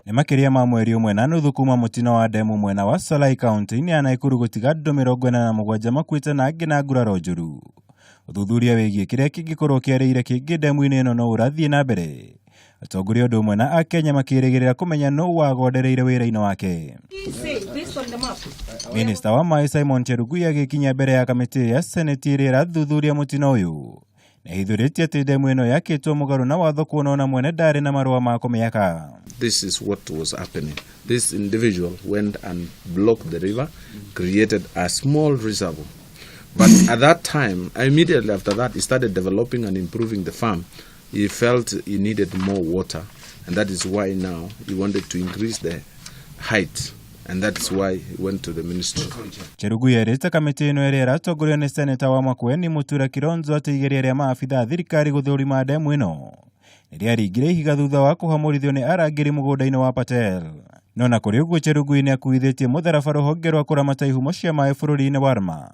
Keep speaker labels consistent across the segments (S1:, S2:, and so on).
S1: Nĩ makĩria ma mweri ũmwe na nuthu kuma mũtino wa ndemu mwena wa Solai kaunti-inĩ ya Nakuru gũtiga andũ 47 makuĩte na angĩ na nguraro njũru. Ũthuthuria wĩgiĩ kĩrĩa kĩngĩkorwo kĩarĩire kĩngĩ ndemu-inĩ ĩno no ũrathiĩ na mbere. Atongoria ũndũ ũmwe na Akenya makĩrĩgĩrĩra kũmenya nũ wagondereire wĩra-inĩ wake. Minista wa maĩ Simon Chelugui agĩkinya mbere ya kamĩtĩ ya Seneti ĩrĩa ĩrathuthuria mũtino ũyũ. Nĩahithũrĩtie atĩ ndemu ĩno yakĩtwo mũgarũ na watho kuona ona mwene ndarĩ na marũa ma kũmĩaka.
S2: This is what was happening. This individual went and blocked the river, created a small reservoir. But at that time, immediately after that, he started developing and improving the farm. He felt he needed more water, and that is why now he wanted to increase the height, and that is why he went to the ministry.
S1: Chelugui erĩte kamĩtĩ ĩno ĩrĩa ĩratongorio nĩ seneta wa Makueni Mutura Kilonzo atĩ igeria rĩa maabitha a thirikari gũthũrima ndemu ĩno nĩrĩaringire ihiga thutha wa kũhamũrithio nĩ arangĩri mũgũnda-inĩ wa Patel. No na kũrĩ ũguo Chelugui nĩakuithĩtie mũtharaba rũhonge rwa kũramata ihumo cia maĩ bũrũri-inĩ wa Rma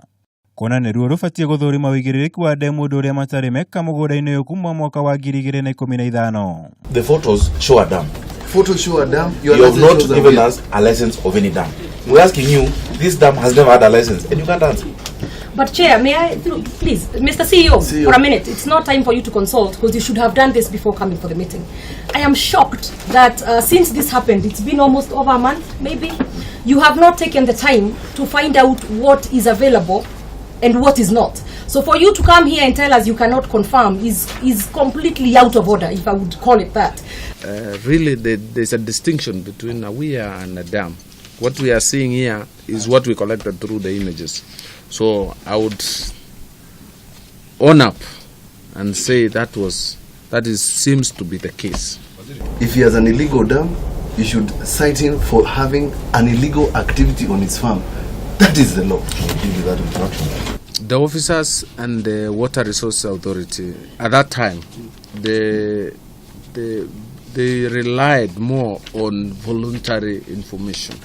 S1: kuona nĩruo rũbatiĩ gũthũrima ũigĩrĩrĩki wa ndemu ũndũ ũrĩa matarĩ meka mũgũnda-inĩ ũyũ kuma mwaka wa 2015.
S3: The photos show a dam.
S4: Photos show a dam. Your
S3: You have
S4: license
S3: not
S4: shows a
S3: given
S4: weir.
S3: us a license of any dam. We're asking you, this dam has never had a license, and you can't answer.
S5: But Chair, may I, please, Mr. CEO,
S4: CEO.
S5: for a minute, it's not time for you to consult because you should have done this before coming for the meeting. I am shocked that since this happened, it's been almost over a month, maybe, you have not taken the time to find out what is available and what is not. So for you to come here and tell us you cannot confirm is completely out of order, if I would call it that.
S2: Really, there's a distinction between a weir and a dam. What we are seeing here is what we collected through the images. So I would own up and say that is seems to be the case.
S4: If he has an illegal dam, you should cite him for having an illegal activity on his farm. That is the law.
S3: I'll give you that instruction.
S2: The officers and the Water Resources Authority at that time, they relied more on voluntary information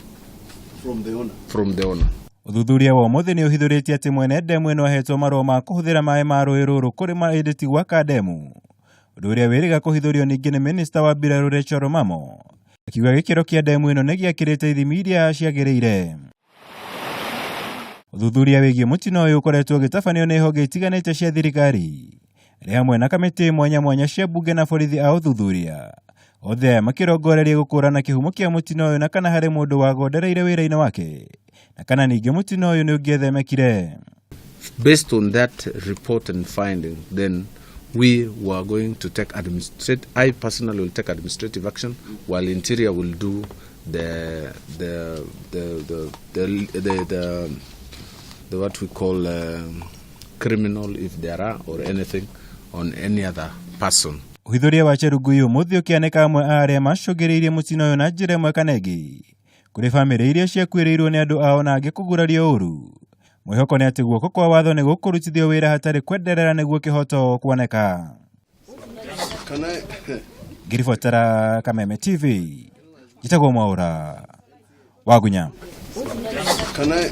S4: From the owner.
S2: From the owner.
S1: Ũthuthuria wa ũmũthĩ nĩ ũhithũrĩtie atĩ mwene ndemu ĩno ahetwo marũa ma kũhũthĩra maĩ ma rũĩ rũrũ kũrĩma ĩndĩ ti gwaka ndemu. Ũndũ ũrĩa wĩrĩga kũhithũrio ningĩ nĩ minista wa mbirarũ Rachel Omamo akiuga gĩkĩro kĩa ndemu ĩno nĩ gĩakĩrĩte ithimi iria ciagĩrĩire. Ũthuthuria wĩgiĩ mũtino ũyũ ũkoretwo ũgĩtabanio nĩ honge itiganĩte cia thirikari arĩ hamwe na kamĩtĩ mwanya mwanya cia mbunge na borithi a ũthuthuria othe aya makĩrongoreria gũkũrana kĩhumo kĩa mũtino ũyũ na kana harĩ mũndũ wagondereire wĩra-inĩ wake na kana ningĩ mũtino ũyũ nĩ ũngĩethemekire.
S2: Based on that report and finding, then we were going to take administrative. I personally will take administrative action, while Interior will do the what we call criminal, if there are or anything on any other person.
S1: Ũhithũria wa Chelugui ũmũthĩ ũkĩanĩka amwe a arĩa macũngĩrĩirie mũtino ũyũ na njĩra ĩmwe kana ĩngĩ kũrĩ bamĩrĩ iria ciakuĩrĩirwo nĩ andũ ao na angĩ kũgurario ũru. Mwĩhoko nĩ atĩ guoko kwa watho nĩ gũkũrutithio wĩra hatarĩ kwenderera nĩguo kĩhoto kuoneka.
S4: Can I?
S1: Ngĩribotera Kameme TV, njĩtagwo Mwaũra Wagunya.
S4: Can I?